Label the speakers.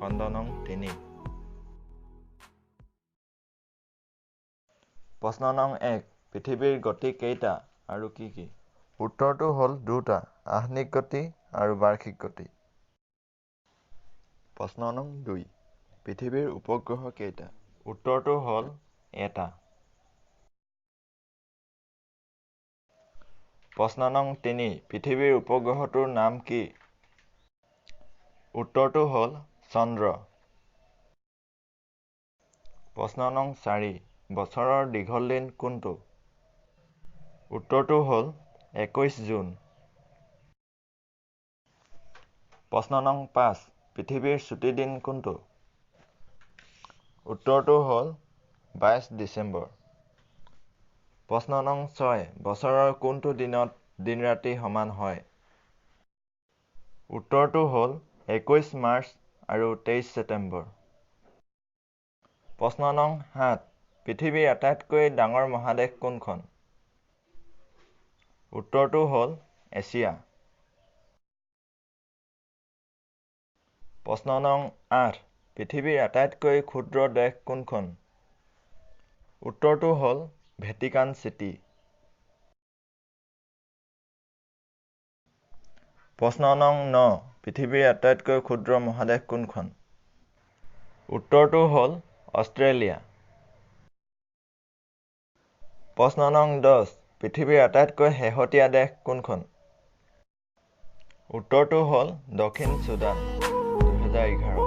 Speaker 1: খণ্ড নং 3। প্ৰশ্ন নং 1, পৃথিৱীৰ গতি কেইটা আৰু কি কি? উত্তৰটো হ'ল দুটা, আহ্নিক গতি আৰু বাৰ্ষিক গতি। প্ৰশ্ন নং 2, পৃথিৱীৰ উপগ্ৰহ কেইটা? উত্তৰটো হ'ল এটা। প্ৰশ্ন নং 3, পৃথিৱীৰ উপগ্ৰহটোৰ নাম কি? উত্তৰটো হ'ল চন্দ্ৰ। প্ৰশ্ন নং 4, বছৰৰ দীঘল দিন কোনটো? উত্তৰটো হ'ল 21 জুন। প্ৰশ্ন নং 5, পৃথিৱীৰ চুটি দিন কোনটো? উত্তৰটো হ'ল 22 ডিচেম্বৰ। প্ৰশ্ন নং 6, বছৰৰ কোনটো দিনত দিন ৰাতি সমান হয়? উত্তৰটো হ'ল 21 মাৰ্চ আৰু 23 ছেপ্টেম্বৰ। প্ৰশ্ন নং 7, পৃথিৱীৰ আটাইতকৈ ডাঙৰ মহাদেশ কোনখন? উত্তৰটো হ'ল এছিয়া। প্ৰশ্ন নং 8, পৃথিৱীৰ আটাইতকৈ ক্ষুদ্ৰ দেশ কোনখন? উত্তৰটো হ'ল ভেটিকান চিটি। প্ৰশ্ন নং 9, পৃথিৱীৰ আটাইতকৈ ক্ষুদ্ৰ মহাদেশ কোনখন? উত্তৰটো হ'ল অষ্ট্ৰেলিয়া। প্ৰশ্ন নং 10, পৃথিৱীৰ আটাইতকৈ শেহতীয়া দেশ কোনখন? উত্তৰটো হ'ল দক্ষিণ চুডান, 2011।